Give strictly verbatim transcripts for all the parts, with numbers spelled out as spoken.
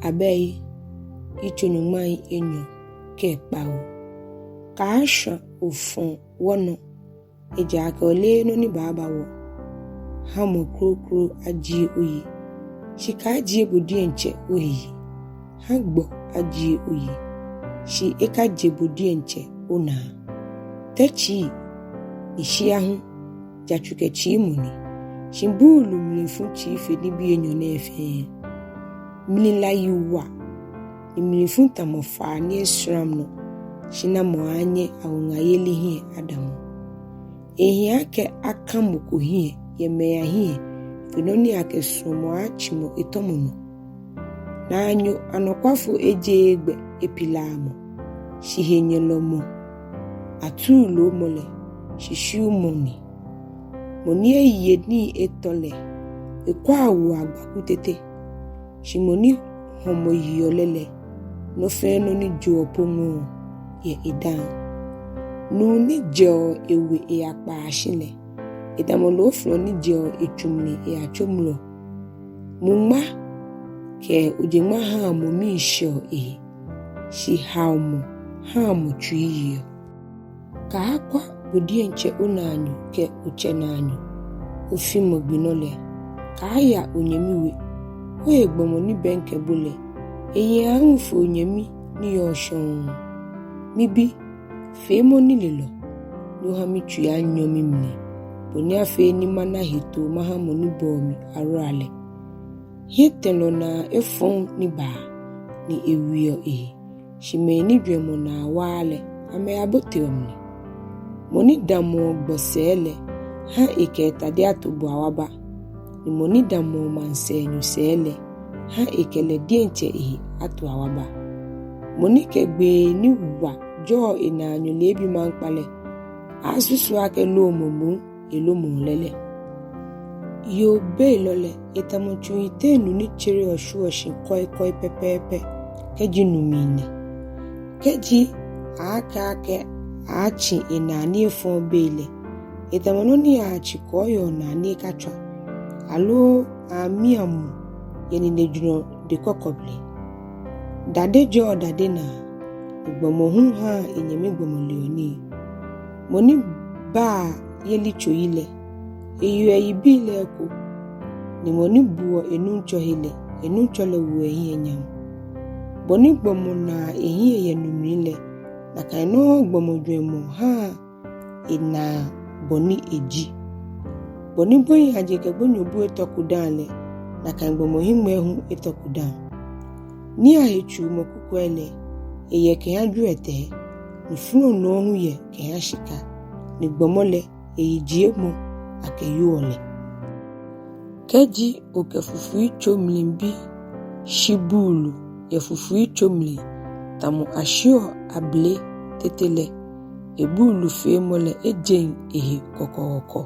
Abɛi, yitso nyɔŋmai enyɔ kɛ kpawo. Kaashwa ofɔ̃ wɔ nɔ, ejaakɛ oleee nɔ ni baaba wɔ. Ha mɔ kroko ajie oyi, shi kaajie bo diɛŋtsɛ ohe yi. Ha gbɔ ajie oyi, shi ekajie bo diɛŋtsɛ onaa. Tɛ tsii, ni shia hu, jatsu kɛ tsiimɔ ni, shi buulu mlifu tsii fe nibii enyɔ nɛɛ fɛɛ. Mli la yi wa, ni mlifu tamɔ faa ni esram nɔ, shi namɔ aaanyɛ awuŋayeli hiɛ adamɔ? Ehi akɛ aka mɔ ko hiɛ yɛ mɛi ahiɛ fe nɔ ni akɛ suɔmɔ aaatsimɔ etɔmɔ nɔ. Naanyo anɔkwafo ejeee gbɛ epilaaa mɔ, shi henyɛlɔ mɔ atuulomɔ lɛ, shishiumɔ ni. Mɔ ni eye nii etɔ lɛ, ekwaa wo agbaku tete, shi mɔ ni hɔmɔ yeɔ lɛ lɛ, nɔ fɛɛ nɔ ni joɔ po ŋɔɔ yɛ edaaŋ. Nuu ni jɛɔ ewe eyakpaa shi lɛ, etamɔ loofɔlɔ ni jɛɔ etsu mli eyatsomloɔ. Muŋma kɛ ojeŋma haa mɔ mii shɛɔ ehe, shi haomɔ haa mɔ tsui yeɔ. Kaakwa bo diɛŋtsɛ onaanyo kɛ otsɛ naanyo. Ofimɔ gbi nɔ lɛ, kaaya onyɛmi we. Ohe gbɔmɔ ni bɛŋkɛ bo lɛ, ehi aahu fe onyɛmi ni yɔɔ shɔŋŋ. Mibi, feemɔ nilelɔ, ni oha mitsui anyɔ mimli, bɔ ni afee ni mana hetoo maha mɔ ni bɔɔ mi ahora lɛ. Hiɛtɛlɔ naa efɔŋ ni baa, ni ewiɔ ehe, shi mɛi ni jwɛŋmɔ naa waaa lɛ, amɛyaboteɔ mli. Mɔ ni damɔɔ gbɔ sɛɛ lɛ, ha ekɛ etade ato bo awaba, ni mɔ ni damɔɔ maŋsɛɛnyo sɛɛ lɛ, ha ekɛ lɛ diɛŋtsɛ ehe ato awaba. Mɔ ni kɛ gbee ni wa jɔɔ enaanyo leebi maŋkpa lɛ, aaasusu akɛ loomɔ moŋ elomɔɔ lɛ lɛ. Yoo beilɔ lɛ, etamɔ tsu yiteŋ nu ni tsereɔ shwieɔ shi kɔikɔi pɛpɛɛpɛ kɛji nu miinɛ. Kɛji aaakɛɛ akɛ aaatsi enaa ni efɔ̃ɔ bei lɛ, etamɔ nɔ ni aaatsi kɔɔyɔɔ naa ni ekatswa, aloo aamia mu yɛ ninejurɔ dekɔkɔ mli. Dade jɔɔ dade naa, ni gbɔmɔ hu haa enyɛmi gbɔmɔ leɔ nii. Mɔ ni baa yelitso yi lɛ, eyeɔ eyibii lɛ eko, ni mɔ ni buɔ enuŋtsɔ he lɛ, enuŋtsɔ lɛ woɔ ehiɛ nyam. Bɔ ni gbɔmɔ naa ehiɛ yɛ nu mli lɛ, nakai nɔŋŋ gbɔmɔ jwɛŋmɔ haa enaa bɔ ni eji. Bɔ ni gbohiiaje kɛ gbonyobu etɔko daaŋ lɛ, nakai gbɔmɔ hiŋmɛi hu etɔko daaŋ. Niiahetsuumɔ kukwɛi lɛ, eyɛ kɛha jwiɛtɛi, ni flɔnɔɔ hu yɛ kɛha shika, ni gbɔmɔ lɛ, eyijiemɔ akɛyoɔ lɛ. Kɛji okɛ fufui tso mli bi shi buulu yɛ fufui tso mli, tamɔ ashiɔ abele tete lɛ, ebuulufeemɔ lɛ ejeŋ ehe kɔkɔɔkɔ.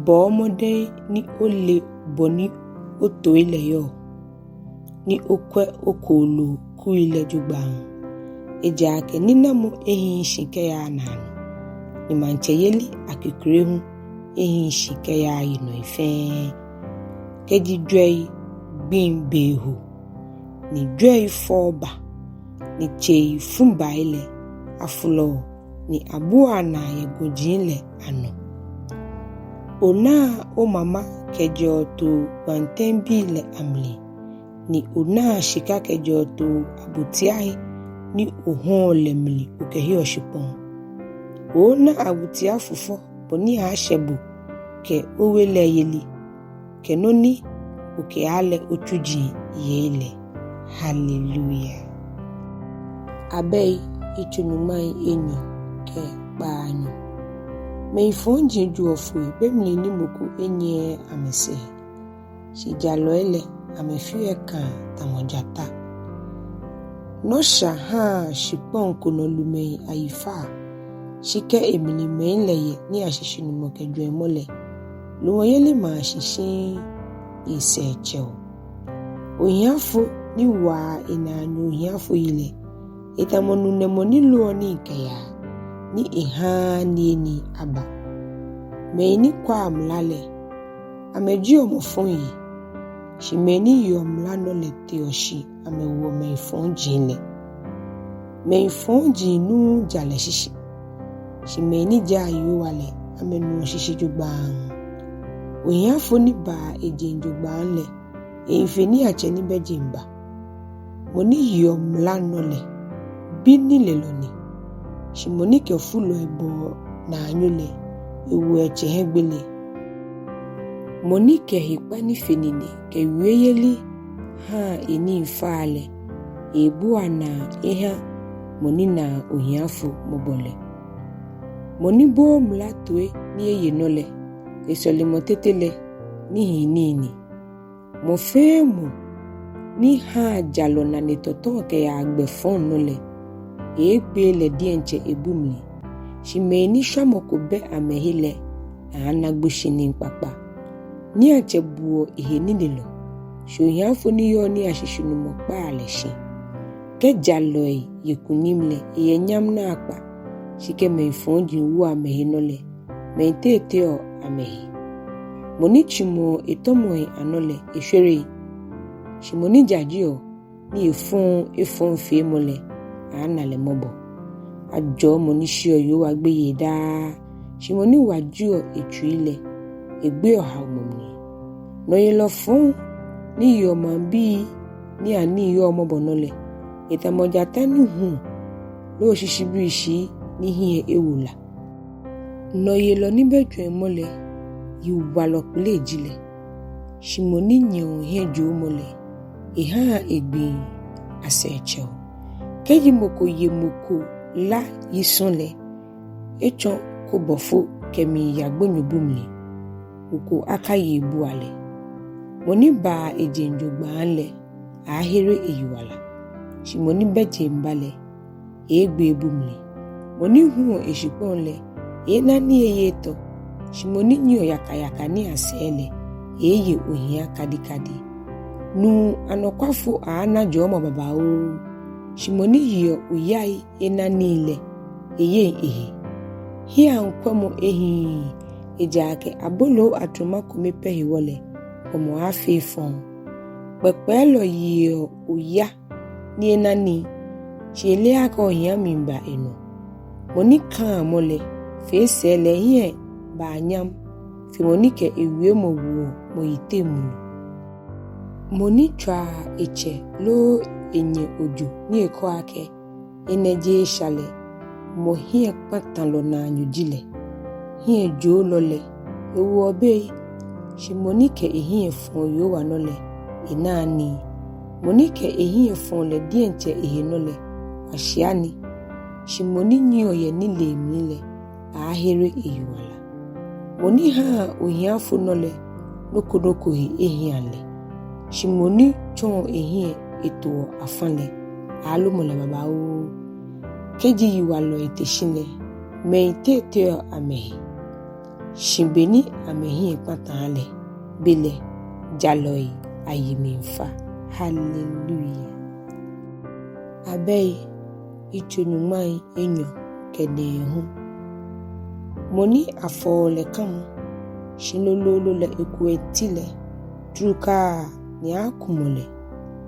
Bɔɔ mɔdɛŋ ni ole bɔ ni otooi lɛ yɔɔ, ni okwɛ okooloo kui lɛ jogbaŋŋ. Ejaakɛ ninamɔ ehiii shi kɛyaaa naanɔ, ni maŋtsɛyeli akekre hu ehiii shi kɛyaaa yinɔi fɛɛ. Kɛji jwɛi gbiŋ be eho, ni jwɛi fɔɔ ba, ni tsei fu bai lɛ, afolɔɔ ni abuaa naa yɛ gɔji lɛ anɔ. Onaa omama kɛjɛɔ too gwantɛŋbii lɛ amli, ni onaa shika kɛjɛɔ too abotiai ni ohɔɔ lɛ mli okɛheɔ shikpɔŋ. Oona abotia fufɔ bɔ ni aaashɛ bo kɛ owe lɛ yeli, kɛ nɔ ni okɛaalɛ otsuji yei lɛ. Haleluya. Abɛi, yitso nyɔŋmai enyɔ kɛ kpaanyɔ. Mɛi fɔji joɔ foi be mli ni mɔ ko enyɛɛɛ amɛsɛɛ, shi jalɔi lɛ amɛfeɔ ekaa tamɔ jata. Nɔsha haa shikpɔŋ ko nɔ lumɛi ayi faa, shi kɛ emli mɛi lɛ yɛ ni ashishinumɔ kɛ jwɛŋmɔ lɛ, lumɔyeli maa shi shiŋŋ, esɛɛ tsɛɔ. Ohiafo ni waa enaanyo ohiafo yi lɛ, etamɔ nu nɛmɔ ni loɔ nii kɛyaa, ni ehaaa niyenii aba. Mɛi ni kwaa mla lɛ, amɛjieɔ mɔ fɔŋ yi, shi mɛi ni yeɔ mla nɔ lɛ teɔ shi amɛwoɔ mɛi fɔji lɛ. Mɛi fɔji nuuu jalɛ shishi, shi mɛi ni jaa Yehowa lɛ, amɛnuɔ shishi jogbaŋŋ. Ohiafo ni baa ejeŋ jogbaŋŋ lɛ, ehi fe niiatsɛ ni bɛ jeŋba. Mɔ ni yeɔ mla nɔ lɛ, bi nilelɔ ni, shi mɔ ni kɛ fulɔi bɔɔ naanyo lɛ, ewoɔ etsɛ hiɛgbele. Mɔ ni kɛ hekpa ni fe nine kɛ wieyeli haa enii faa lɛ, ebuaa naa ehaa mɔ ni naa ohiafo mɔbɔ lɛ. Mɔ ni booo mla toi ni eye nɔ lɛ, esɔlemɔ tete lɛ, nihiinii ni. Mɔ fɛɛ mɔ ni haa jalɔ nane tɔtɔɔ kɛyaa gbɛ fɔŋ nɔ lɛ, eeegbee lɛ diɛŋtsɛ ebu mli. Shi mɛi ni shwamɔ ko bɛ amɛhe lɛ, aaana gboshinii kpakpa. Niiatsɛ buɔ ehe nilelɔ, shi ohiafo ni yɔɔ niiashishinumɔ kpaa lɛ shi. Kɛ jalɔi ye kunim lɛ, eyɛ nyam naakpa, shi kɛ mɛi fɔji wo amɛhe nɔ lɛ, mɛi teeteɔ amɛhe. Mɔ ni tsimɔɔ etɔmɔi anɔ lɛ, eshwereŋ, shi mɔ ni jajeɔ ni efɔɔ efɔŋfeemɔ lɛ, aaana lɛ mɔbɔ. Ajɔɔ mɔ ni sheɔ Yehowa gbeyei daa, shi mɔ ni wajeɔ etsui lɛ, egbeɔ haomɔ mli. Nɔyelɔ fɔŋ ni yeɔ maŋbii ni anii yɔɔ mɔbɔ nɔ lɛ, etamɔ jata ni huɔ loo shishibrishi ni hiɛ ewo la. Nɔyelɔ ni bɛ jwɛŋmɔ lɛ, yiwalɔ kpele ji lɛ, shi mɔ ni nyɛɔ hiɛjoomɔ lɛ, ehaa egbii asɛɛ tsɛɔ. Kɛji mɔ ko ye mɔ ko lá yisɔŋ lɛ, etsɔ kobɔfo kɛmiiya gbonyobu mli, mɔ ko akaye ebua lɛ. Mɔ ni baa ejeŋ jogbaŋŋ lɛ, aaahere eyiwala, shi mɔ ni bɛ jeŋba lɛ, eeegbee ebu mli. Mɔ ni huɔ eshikpɔŋ lɛ, eeena nii eye etɔ, shi mɔ ni nyiɛɔ yakayaka nii asɛɛ lɛ, eeeye ohia kadikadi. Nuu anɔkwafo aaana jɔɔmɔ babaoo, shi mɔ ni yeɔ oyai ena nii lɛ, eyeŋ ehe. Hiɛaŋkwɛmɔ ehiii, ejaakɛ aboloo atrɔma kome pɛ hewɔ lɛ, gbɔmɔ aaafee fɔŋ. Kpɛkpɛlɔ yeɔ oya ni ena nii, shi eleee akɛ ohia miiba enɔ. Mɔ ni kaa mɔ lɛ, fe sɛɛ lɛ ehiɛ baa nyam fe mɔ ni kɛ ewiemɔ woɔ mɔ yiteŋ mulu. Mɔ ni tswaa etsɛ loo enyɛ ojo ni ekɛɔ akɛ, enɛ jeee esha lɛ, mɔ hiɛkpatalɔ naanyo ji lɛ. Hiɛjoolɔ lɛ, ewoɔ bei, shi mɔ ni kɛ ehiɛ fɔɔ Yehowa nɔ lɛ, enaa nii. Mɔ ni kɛ ehiɛ fɔɔ lɛ diɛŋtsɛ ehe nɔ lɛ, kwashia ni, shi mɔ ni nyiɛɔ yɛ nilee mli lɛ, aaahere eyiwala. Mɔ ni haa ohiafo nɔ lɛ, nɔ ko nɔ ko he ehiaŋ lɛ, shi mɔ ni tsɔɔ ehiɛ etoɔ afa lɛ, aalomɔ lɛ babaoo. Kɛji yiwalɔi te shi lɛ, mɛi teeteɔ amɛhe, shi be ni amɛhiɛ kpataa lɛ, belɛ jalɔi ayi miifa. Hallelujah. Abɛi, yitso nyɔŋmai enyɔ kɛ nɛɛhu. Mɔ ni afɔɔ lɛ kamɔ, shi loloolo lɛ ekuɛ ti lɛ, trukaa ni akumɔ lɛ,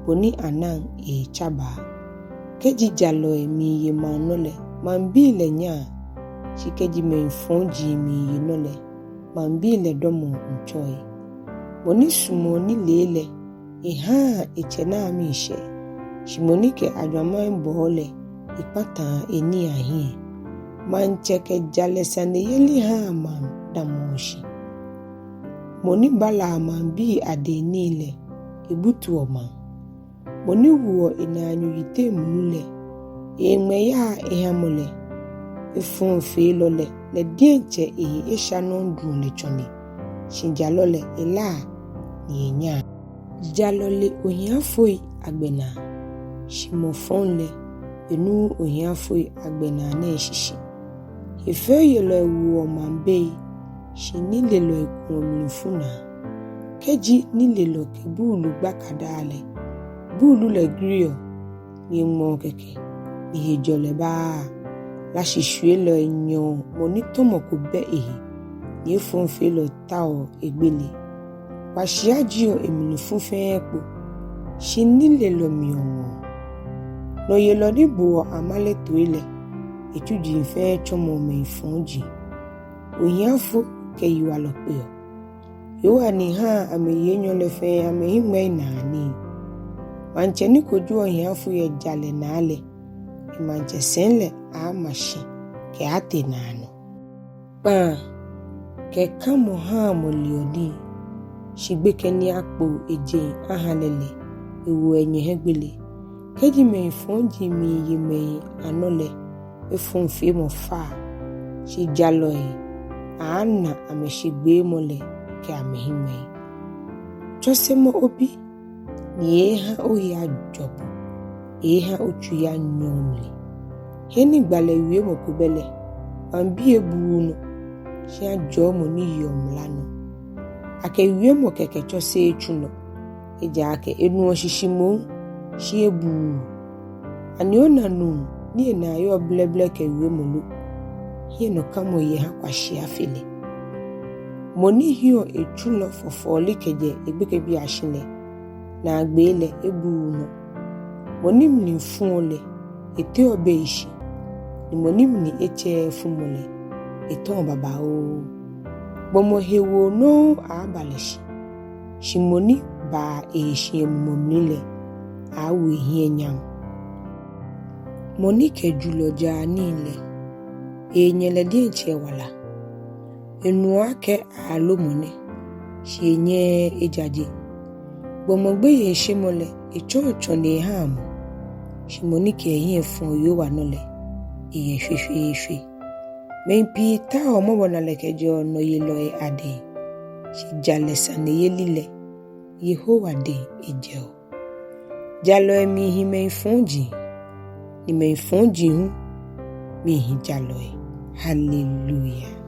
bɔ ni anaŋ eetsabaa. Kɛji jalɔi miiye maŋ nɔ lɛ, maŋbii lɛ nyaa, shi kɛji mɛi fɔji miiye nɔ lɛ, maŋbii lɛ dɔmɔɔ ŋtsɔi. Mɔ ni sumɔɔ nilee lɛ, ehaa etsɛ naa miishɛɛ, shi mɔ ni kɛ ajwamaŋ bɔɔ lɛ, ekpataa enii ahiɛ. Maŋtsɛ kɛ jalɛ saneyeli haa maŋ damɔɔ shi. Mɔ ni balaa maŋbii adɛŋ nii lɛ, ebutuɔ maŋ. Mɔ ni woɔ enaanyo yiteŋ mulu lɛ, eeŋmɛ yaa eha mɔ lɛ. Efɔŋfeelɔ lɛ, lɛ diɛŋtsɛ ehe esha nɔŋŋ duɔ lɛ tsɔne, shi jalɔ lɛ elaa ni enyaa. Jalɔ le ohiafoi agbɛnaa, shi mɔ fɔŋ lɛ, enuuu ohiafoi agbɛnaa nɛɛ shishi. Hefɛoyelɔi woɔ maŋ bei, shi nilelɔi kuɔ mlifu naa. Kɛji nilelɔ kɛ buulu gba kadaa lɛ, buulu lɛ griɔ, ni eŋmɔɔ kɛkɛ, ni hejɔlɛ baaa. Lashishwielɔi nyɛɔ mɔ ni tɔmɔ ko bɛ ehe, ni efɔŋfeelɔi taoɔ egbele. Kwashia jieɔ emlifu fɛɛ kpo, shi nilelɔ miiŋɔɔ. Nɔyelɔ ni boɔ amale toi lɛ, etsuji fɛɛ tsɔmɔɔ mɛi fɔji. Ohiafo kɛ yiwalɔ kpeɔ. Yehowa ni haa amɛyi enyɔ lɛ fɛɛ amɛhiŋmɛii naa nii. Maŋtsɛ ni kojoɔ ohiafo yɛ jalɛ naa lɛ, emaŋtsɛsɛi lɛ aaama shi kɛaatee naanɔ. Kpaa kɛ kamɔ haa mɔ leɔ nii, shi gbekɛ ni akpo ejeŋ aha lɛ lɛ, ewoɔ enyɛ hiɛgbele. Kɛji mɛi fɔji miiye mɛi anɔ lɛ, efɔŋfeemɔ faa, shi jalɔi aaana amɛshigbeemɔ lɛ kɛ amɛhiŋmɛii. Tsɔsemɔ obi, ni eeeha ohe ajɔ bo, eeeha otsui anyɔ omli. He ni gbalɛ wiemɔ ko bɛ lɛ, maŋbii ebuuu nɔ, shi ajɔɔ mɔ ni yeɔ mla nɔ. Akɛ wiemɔ kɛkɛ tsɔseee tsulɔ, ejaakɛ enuɔ shishi moŋ, shi ebuuu. Ani ona nuu ni enaa yɔɔ blɛblɛ kɛ wiemɔ lo? Hiɛnɔkamɔ yɛ ha kwashia fe lɛ. Mɔ ni hiɛɔ etsulɔ fɔfɔɔle kɛjɛ egbekɛbiiashi lɛ, naagbee lɛ ebuuu nɔ. Mɔ ni mli fuɔ lɛ, eteɔ bei shi, ni mɔ ni mli etsɛɛɛ fumɔ lɛ, etɔɔ babaoo. Gbɔmɔ hewoo nɔŋŋ aaaba lɛ shi, shi mɔ ni baa ehe shi yɛ mumɔ mli lɛ, aaawo ehiɛ nyam. Mɔ ni kɛ julɔ jaa nii lɛ, eenyɛ lɛ diɛŋtsɛ ewala. Enuɔ akɛ aalomɔ nɛ, shi enyɛɛɛ ejaje. Gbɔmɔ gbeyeishemɔ lɛ, etsɔɔ tsɔne ehaa mɔ, shi mɔ ni kɛ ehiɛ fɔɔ Yehowa nɔ lɛ, eyɛ shweshweeshwe. Mɛi pii taoɔ mɔbɔnalɛ kɛjɛɔ nɔyelɔi adɛŋ, shi jalɛ saneyeli lɛ, Yehowa dɛŋ ejɛɔ. Jalɔi miihi mɛi fɔji, ni mɛi fɔji hu miihi jalɔi. Hallelujah.